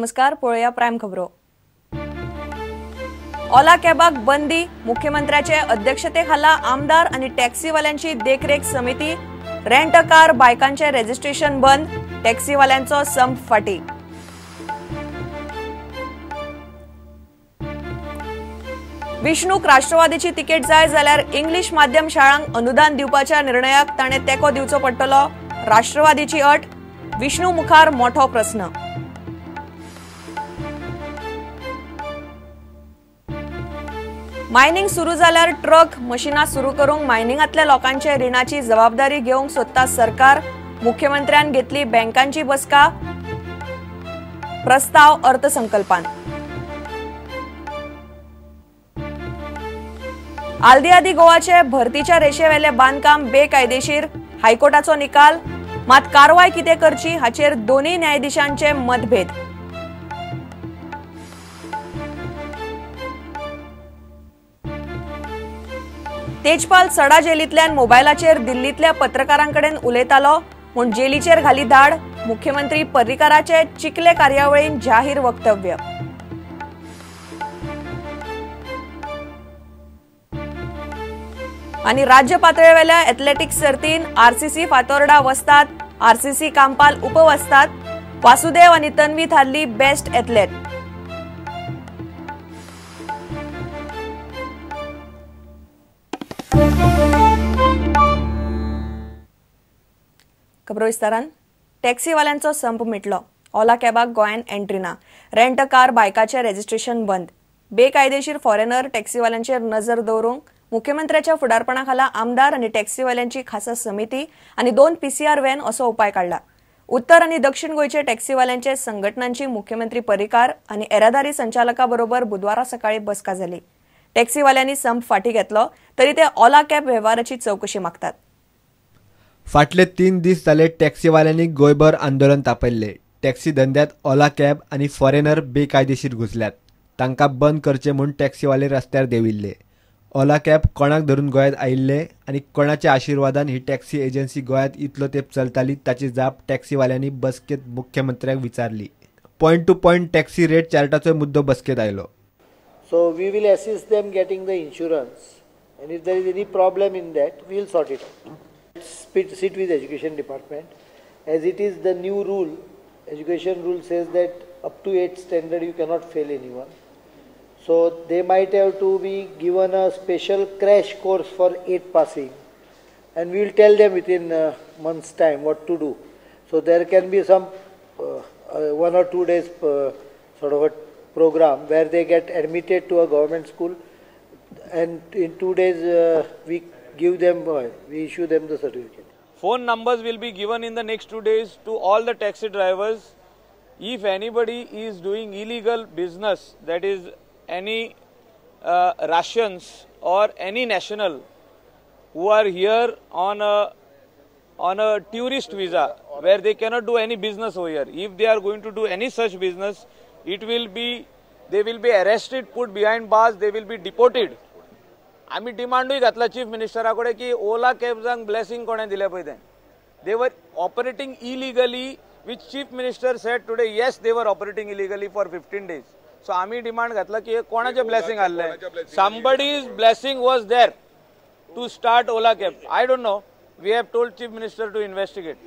नमस्कार, पळोवया प्रायम खबरो। ओला कॅबाक बंदी, मुख्यमंत्र्याचे अध्यक्षतेखाला आमदार आणि टॅक्सीवाल्यांची देखरेख समिती, रेंट कार बायकांचे रेजिस्ट्रेशन बंद, टॅक्सीवाल्यांचो संप फाटी। विष्णूक राष्ट्रवादीची तिकेट जाय जाल्यार इंग्लीश माध्यम शाळांक अनुदान दिवपाच्या निर्णयाक ताणें तेंको दिवचो पडटलो, राष्ट्रवादीची अट। विष्णू मुखार मोठो प्रस्न। मायनिंग सुरू जाल्यार ट्रक मशिनां सुरू करूंक मायनिंगांतल्या लोकांचे रिणाची जबाबदारी घेवंक सोदता सरकार, मुख्यमंत्र्यान घेतली बँकांची बसका, प्रस्ताव अर्थसंकल्पान। आल्दियादी गोवाचे भरतीच्या रेशेवेले बांदकाम बेकायदेशीर, हायकोर्टाचो निकाल, मात कारवाय कितें करची हाचेर दोनूय न्यायाधीशांचे मतभेद। तेजपाल सडा जेलींतल्यान मोबायलाचेर दिल्लींतल्या पत्रकारांकडेन उलयतालो म्हूण जेलीचेर घाली धाड, मुख्यमंत्री पर्रीकाराचे चिखले कार्यावळीन जाहीर वक्तव्य। आनी राज्य पातळेवेल्या एथलेटिक्स सर्तीन आरसीसी फातोर्डा वस्तात, आरसीसी कांपाल उपवस्तात, वासुदेव आनी तन्वी थारली बेस्ट एथलेट। खबरो विस्तारान। टॅक्सीवाल्यांचो संप मिटलो, ओला कॅबाक गोंयांत एंट्री ना, रेंट कार बायकाचें रेजिस्ट्रेशन बंद, बेकायदेशीर फॉरेनर टॅक्सीवाल्यांचेर नजर दवरूंक मुख्यमंत्र्याच्या फुडारपणाखाला आमदार आनी टॅक्सीवाल्यांची खासा समिती आनी 2 PCR van असो उपाय काडला। उत्तर आनी दक्षिण गोंयचे टॅक्सीवाल्यांचे संघटनांची मुख्यमंत्री पर्रीकार आनी येरादारी संचालका बरोबर बुधवारा सकाळी बसका जाली। टॅक्सीवाल्यांनी संप फाटी घेतलो तरी ते ओला कॅब वेव्हाराची चौकशी मागतात। फाटले 3 दीस जाले टॅक्सीवाल्यांनी गोंयभर आंदोलन तापयल्ले। टॅक्सी धंद्यात ओला कॅब आनी फॉरेनर बेकायदेशीर घुसल्यात, तांकां बंद करचे म्हूण टॅक्सीवाले रस्त्यार देंविल्ले। ओला कॅब कोणाक धरून गोंयांत आयिल्ले आनी कोणाच्या आशिर्वादान ही टॅक्सी एजन्सी गोंयांत इतलो तेंप चलताली ताची जाप टॅक्सीवाल्यांनी बसकेंत मुख्यमंत्र्याक विचारली। Point to point taxi rate चार्टाचो मुद्दो बसकेंत आयलो। So we will assist them getting the insurance and if there is any problem in that we will sort it out. Sit with education department. As it is the new rule, education rule says that up to 8th standard you cannot fail anyone. So they might have to be given a special crash course for 8 passing, and we will tell them within a month's time what to do. So there can be some 1 or 2 days sort of a program where they get admitted to a government school, and in 2 days we give them, we issue them the certificate. Phone numbers will be given in the next 2 days to all the taxi drivers. If anybody is doing illegal business, that is any Russians or any national who are here on a tourist visa where they cannot do any business over here. If they are going to do any such business, it will be, they will be arrested, put behind bars, they will be deported. आमी डिमांडूय घातला chief मिनिस्टरा कडेन की Ola कॅब्सांक blessing कोणें दिलें पळय तें. They were operating illegally, which chief minister said today, yes they were operating illegally for 15 days. So आमी demand घातला की कोणाचें ब्लेसिंग आहलें, somebody's blessing was there to start Ola cab. I don't know, we have told chief minister to investigate.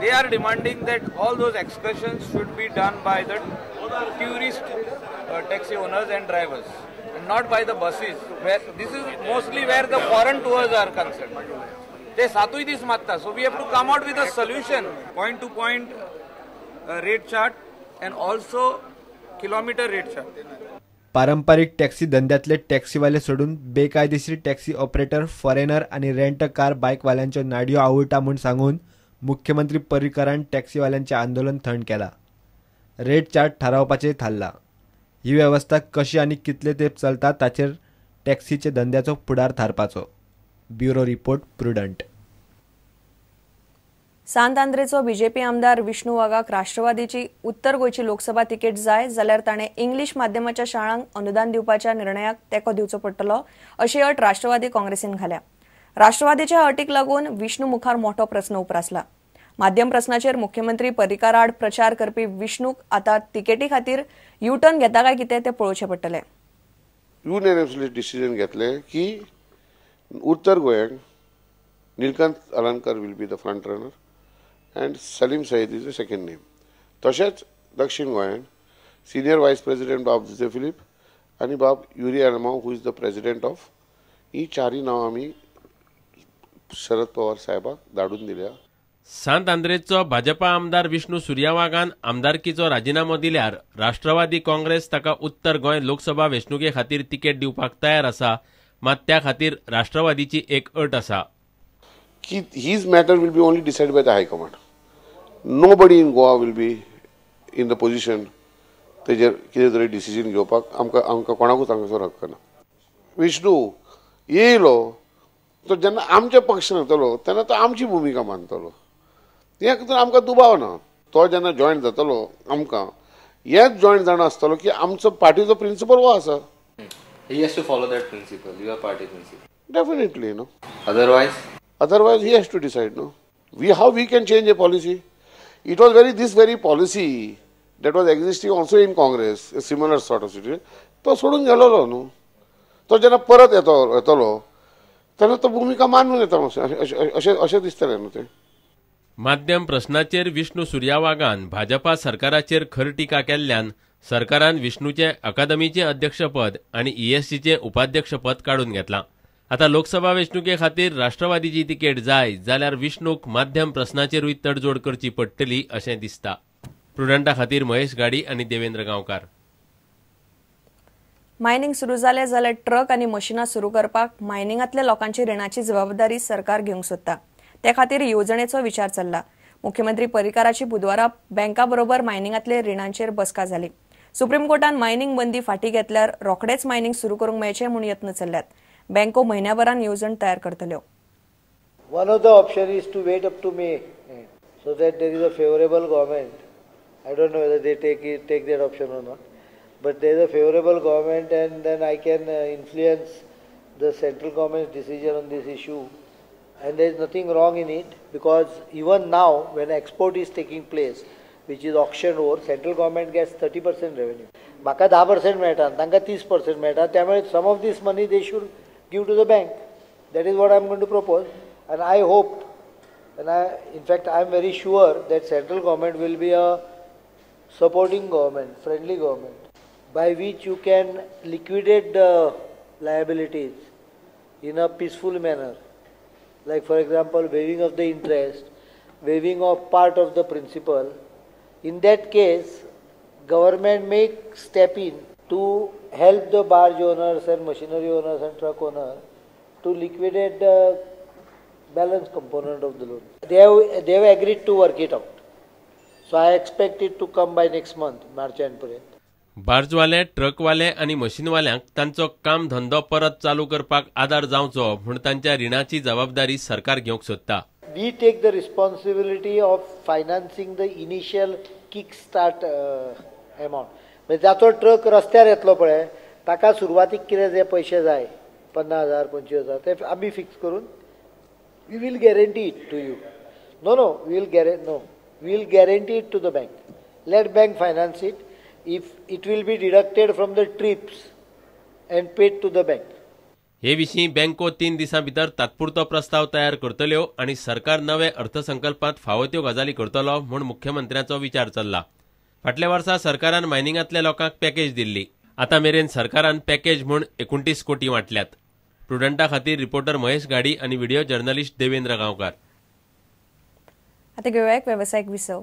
They are demanding that all those excursions should be done by the tourist taxi owners and drivers, and not by the buses, where this is mostly where the foreign tours are concerned. They 7 दीस मागता. So we have to come out with a solution, point to point rate chart and also kilometer rate chart. पारंपरिक taxi धंद्यातले टॅक्सीवाले सोडून बेकायदेशीर taxi operator, foreigner आनी rent car बायकवाल्यांच्यो नाडयो आवळटा म्हूण सांगून मुख्यमंत्री पर्रीकारान टॅक्सीवाल्यांचें आंदोलन थंड केलां। रेट चार्ट थारावपाचें थारलां। ही वेवस्था कशी आनी कितले तेंप चलता ताचेर टॅक्सीचे धंद्याचो फुडार थारपाचो। Bureau report, Prudent. सांत आंद्रेचो बीजेपी आमदार विष्णू वाघाक राष्ट्रवादीची उत्तर गोंयची लोकसभा तिकेट जाय जाल्यार ताणें इंग्लीश माध्यमाच्या शाळांक अनुदान दिवपाच्या निर्णयाक तेंको दिवचो पडटलो अशी अट राष्ट्रवादी काँग्रेसीन घाल्या। राष्ट्रवादीच्या अटीक लागून विष्णू मुखार मोठो प्रस्न उप्रासला। माध्यम प्रस्नाचेर मुख्यमंत्री पर्रीकार आड प्रचार करपी विष्णूक आतां तिकेटी खातीर यू टर्न घेता काय कितें तें पळोवचें पडटलें. युनॅनिमसली डिसिजन घेतलें की उत्तर गोंयांत Nilkanth Alangkar will be the front runner and Salim Said is the second name. तशेंच दक्षिण गोंयांत सिनियर वायस प्रेसिडेंट बाब जुझे फिलीप आनी बाब Yuri Alemao who is the president of, ही चारय नांवां आमी शरद पवार साहेबाक धाडून दिल्या. सांत आंद्रेचो भाजपा आमदार विष्णू सुर्या वाघान आमदारकीचो राजिनामो दिल्यार राष्ट्रवादी काँग्रेस ताका उत्तर गोंय लोकसभा वेंचणुके खातीर तिकेट दिवपाक तयार आसा, मात त्या खातीर राष्ट्रवादीची एक अट आसा की his matter will be only decided by the high command. Nobody in Goa will be in the position तेजेर कितें तरी डिसिजन घेवपाक आमकां आमकां कोणाकूच हांगासर हक्क ना. विष्णू येयलो तो जेन्ना आमच्या पक्षान येतलो तेन्ना तो आमची भुमिका मानतलो, हें तर आमकां दुबाव ना. तो जेन्ना जॉयन जातलो आमकां हेच जॉयन जाण आसतलो की आमचो पार्टीचो प्रिंसिपल हो आसा. He has to follow that principle, your party principle. Definitely no. Otherwise? Otherwise he has to decide no. We how we can change a policy? It was very this very policy that was existing also in Congress, a similar sort of situation. तो सोडून गेलोलो न्हू, तो जेन्ना परत येतलो तेन्ना तो भुमिका मानून येता अशें अशें दिसतलें न्हू तें. माध्यम प्रस्नाचेर विष्णू सुर्या वाघान भाजपा सरकाराचेर खर टिका केल्ल्यान सरकारान विष्णूचे अकादमीचे अध्यक्षपद आनी ईएससीचे उपाध्यक्षपद काडून घेतलां. आतां लोकसभा वेंचणुके खातीर राष्ट्रवादीची तिकेट जाय जाल्यार विष्णूक माध्यम प्रस्नाचेरूय तडजोड करची पडटली अशें दिसता. प्रुडंटा खातीर महेश गाडी आनी देवेंद्र गांवकार. मायनिंग सुरू जालें जाल्यार ट्रक आनी मशिनां सुरू करपाक मायनिंगांतल्या लोकांची रिणाची जबाबदारी सरकार घेवंक सोदता. ते खातीर येवजणेचो विचार चल्ला. मुख्यमंत्री पर्रीकाराची बुधवारा बँका बरोबर मायनिंगांतले रिणांचेर बसका जाली. सुप्रीम कोर्टान मायनिंग बंदी फाटीं घेतल्यार रोखडेच मायनिंग सुरू करूंक मेळचें म्हूण यत्न चल्ल्यात. बँको म्हयन्याभरान येवजण तयार करतल्यो. One of the option is to wait up to May so that there is a favourable government. I don't know whether they take that option or not, but there is a favourable government and then I can influence the central government's decision on this issue. And there is nothing wrong in it, because even now when export is taking place, which is auction over, central government gets 30% revenue. म्हाका 10% मेळटा, तांकां 30% मेळटा. त्यामुळे some of this money they should give to the bank. That is what I am going to propose. And I hope, and I in fact I am very sure that central government will be a supporting government, friendly government, by which you can liquidate the liabilities in a peaceful manner. Like for example, waiving of the interest, waiving of part of the principal. In that case, government may step in to help the barge owners and machinery owners and truck owners to liquidate the balance component of the loan. They have agreed to work it out. So I expect it to come by next month, March end पर्यंत. बार्जवाले, ट्रकवाले आनी मशीनवाल्यांक तांचो काम धंदो परत चालू करपाक आदार जावचो म्हूण तांच्या रिणाची जबाबदारी सरकार घेवंक सोदता. We take the responsibility of financing the initial kick start amount. म्हणजे जाचो ट्रक रस्त्यार येतलो पळय ताका सुरवातीक कितें जे पयशे जाय 50,000 25,000 ते आमी फिक्स करून we will guarantee it to you. No no we will no we will guarantee it to the bank. Let bank finance it. If it will be deducted from the trips and paid to the bank. हे विशीं बँको 3 दिसां भितर तात्पुरतो प्रस्ताव तयार करतल्यो आनी सरकार नवे अर्थसंकल्पांत फावो त्यो गजाली करतलो म्हूण मुख्यमंत्र्याचो विचार चल्ला. फाटल्या वर्सा सरकारान मायनिंगांतल्या लोकांक पॅकेज दिल्ली. आतां मेरेन सरकारान पॅकेज म्हूण 29 कोटी वांटल्यात. प्रुडंटा खातीर रिपोर्टर महेश गाडी आनी व्हिडिओ जर्नलिस्ट देवेंद्र गांवकार. आतां घेवया एक वेवसायीक विसव.